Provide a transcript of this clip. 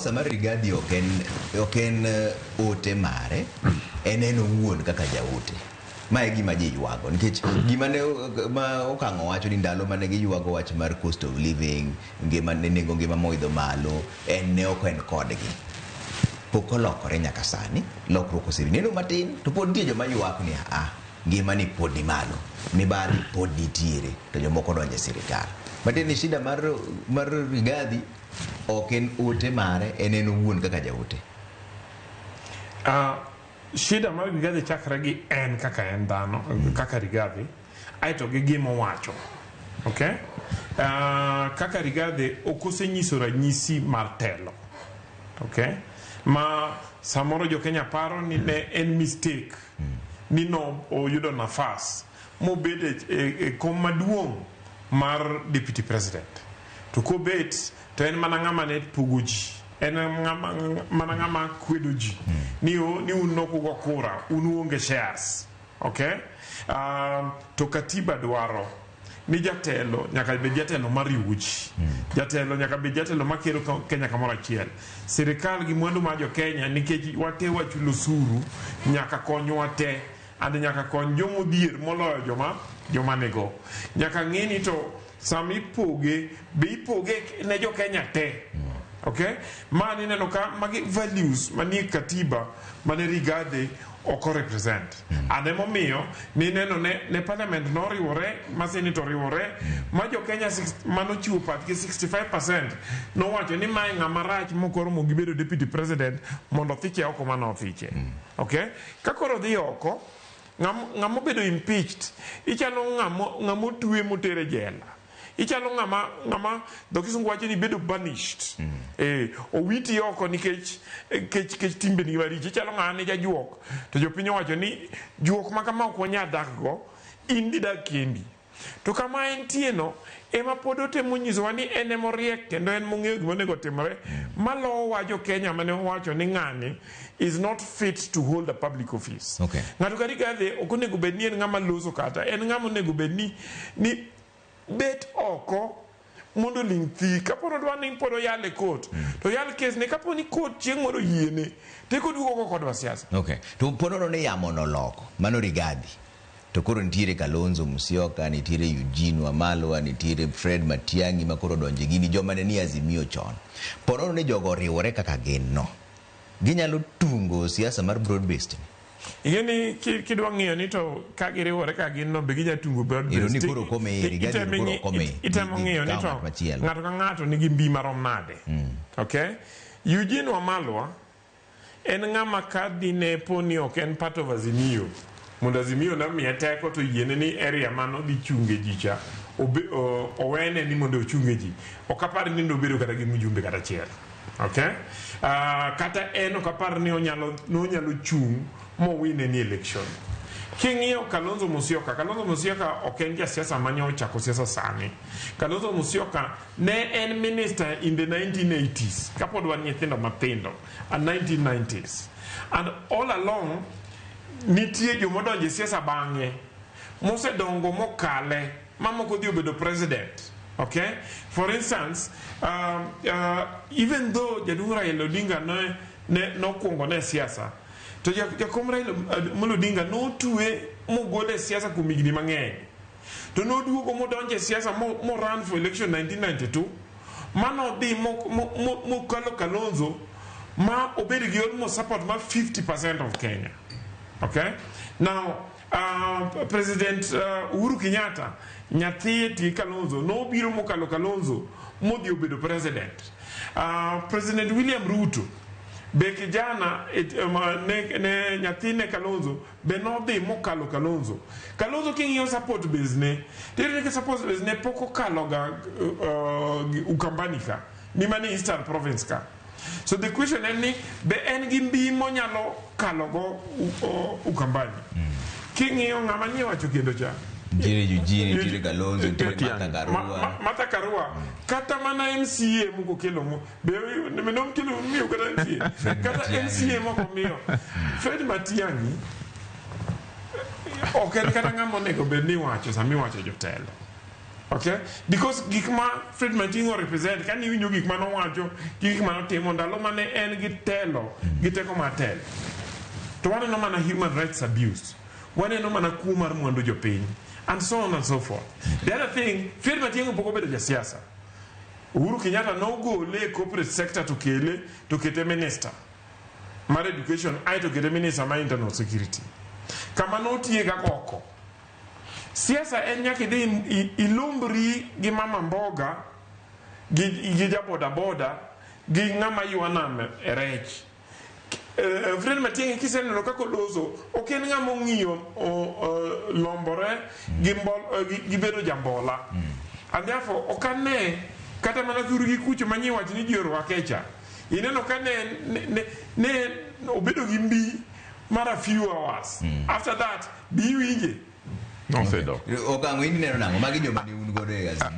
Sama Rigathi ok en ote mare, en owuon kaka jaote. Ma e gima ji ywago nikech gima ne ma Okang'o wacho ni ndalo mane giywago wach mar cost of living, ngima nengo ngima moidho malo, en ne ok en kodgi. Pok olokore nyaka sani, lokruok oseneno matin to pod nitie joma ywak ni ah, ngima ni pod ni malo, mibadhi pod nitiere to jomoko donjo e sirikal. Matiende ni shida mar Rigathi ok en ote mare, en owuon kaka jaote. Shida mar Rigathi chakre gi en kaka en dhano, kaka Rigathi, aeto gi gima owacho. Okay? Kaka Rigathi ok osenyiso ranyisi mar telo. Okay? Ma samoro jo Kenya paro ni ne en mistake ni no oyudo nafas mobedo e kom maduong' mar deputy president. To kobet to en mana ng'ama ne pogo ji. En mana ng'ama kwedo ji. Ni un nokugo kura, un uonge shares. Okay? To katiba dwaro ni jatelo nyaka bed jatelo mariwo ji. Jatelo nyaka bed jatelo makelo Kenya kamoro achiel. Sirikal gi mwandu mar jo Kenya, nikech wate wachulo osuru, nyaka konywa te and nyaka kony jomodhier moloyo joma nigo. Nyaka ng'e ni to sama ipoge be ipoge ne jo Kenya te. Okay? Ma ineno ka magi values manie katiba mane Rigathi ok represent. And emomiyo nineno ne parliament noriwore ma senate oriwore ma jo Kenya manochiwo pachgi 65% nowacho ni mae ng'ama rach mokoromo gi bedo deputy president mondo othiche oko manothiche. Okay? Ka koro odhi oko, ng'ama obedo impeached, ichalo ng'ama otwe motere jela. Ichalo ng'ama dho kisungu wacho ni bedo banished. Owiti oko nikech kech timbeni maricho. Ichalo ng'ama ne jajuok to jopiny owacho ni juok ma kama ok wanyal dak go, in dhi dag kendi. To kama entie no ema pod otemo nyisowa ni en emoriek kendo en mong'eyo gima onego otimre malowa jo Kenya mane owacho ni ng'ani is not fit to hold a public office. Ng'ato ka Rigathi ok onego bed ni en ng'ama loso, kata en ng'ama onego bed ni bet oko mondo ling thi. Kapo ni odwa ni pod oyal e court, to oyal kes ne kapo ni court chieng' moro oyiene to eka oduogo go kodwa siasa. Okay. To ponono ni yamo noloko, mano Rigathi. To koro nitiere Kalonzo Musyoka, nitiere Eugene Wamalwa, nitiere Fred Matiang'i ma koro donje gini joma ne ni Azimio chon. Ponono ni jogo oriwore kaka gin no. Ginyalo tungo siasa mar broad based ni. Ing'e ni kidwa ng'iyo ni to ka giriwore ka gin no be ginya tungo broad Ero ni based. koro ok omiyi, Rigathi ni koro ok omiyi. Itemo ng'iyo ni Gikawo to ng'at machielo. Ng'ato ka ng'ato nigi mbi marom nade. Okay? Eugene Wamalwa en ng'ama ka dine po ni ok en part of Azimio, mondo Azimio nomiye teko to yiene ni area mano dhi chunge ji cha owene ni mondo ochunge ji, ok apar ni nobedo kata gi mjumbe kata achiel. Okay? Kata en ok apar ni onyalo chung' mowin any election. King'iyo Kalonzo Musyoka, Kalonzo Musyoka ok en jasiasa mane ochako siasa sani. Kalonzo Musyoka ne en minister in the 1980s, kapod wan nyithindo mathindo, and 1990s. And all along, nitie jomodonjo e siasa bang'e, mosedongo mokale, mamoko dhi obedo president. Okay? For instance, even though jaduong' Raila Odinga ne nokwongo ne siasa, to jakom Raila Amolo Odinga notwe mogole e siasa kuom higni mang'eny. To noduogo modonjo e siasa mo run for election 1992, manodhi mokalo Kalonzo ma obedo gi almost support mar 50% of Kenya. Okay? Now, President Uhuru Kenyatta, nyathi ti Kalonzo, nobiro mokalo Kalonzo modhi obedo president. President William Ruto be kijana ne nyathine Kalonzo be nodhi mokalo Kalonzo. Kalonzo king'iyo support base ne, tiyudo ni support base ne pok okalo ga Ukambani ka, ni mane Eastern Province ka. So the question en ni be en gi mbi monyalo kalo go Ukambani. King'iyo ng'ama nie wacho kendo cha. Nitiere Eugene, nitiere Kalonzo, nitiere Martha Karua. Martha Karua. Kata mana MCA moko kelo mo. Be nomkelo miyo kata MCA. Fred Kata Matiang'i. MCA moko miyo. Fred Matiang'i ok en kata ng'ama onego bed ni iwacho sama iwacho jotelo. Okay? Because gik ma Fred Matiang'i represent, kani iwinjo gik mane owacho gi gik mane otimo ndalo mane en gi telo, gi teko mar telo. To waneno mana human rights abuse. Waneno mana kuo mar mwandu jopiny. And so on and so forth. The other thing, Fred Matiang'i pok obedo jasiasa. Uhuru Kenyatta nogole e corporate sector to kele to kete minister mar education aeto kete minister mar internal security. Kama notiye ga koko. Siasa en nyaka idhi ilumbri gi mama mboga gi ja boda boda gi ng'ama ywa nam e rech. Fred Matiang'i kiseneno kaka oloso ok en ng'ama ong'iyo lombore gi bedo jambola. And therefore ok ane kata mana thurgi kucho manyi wach ni ji orwake cha. Ineno ka ne obedo gi mbi mar a few hours. After that, bi iwinje. Nosedok. Okang'o in ineno nang'o? Magi joma ne un godo e Azimio.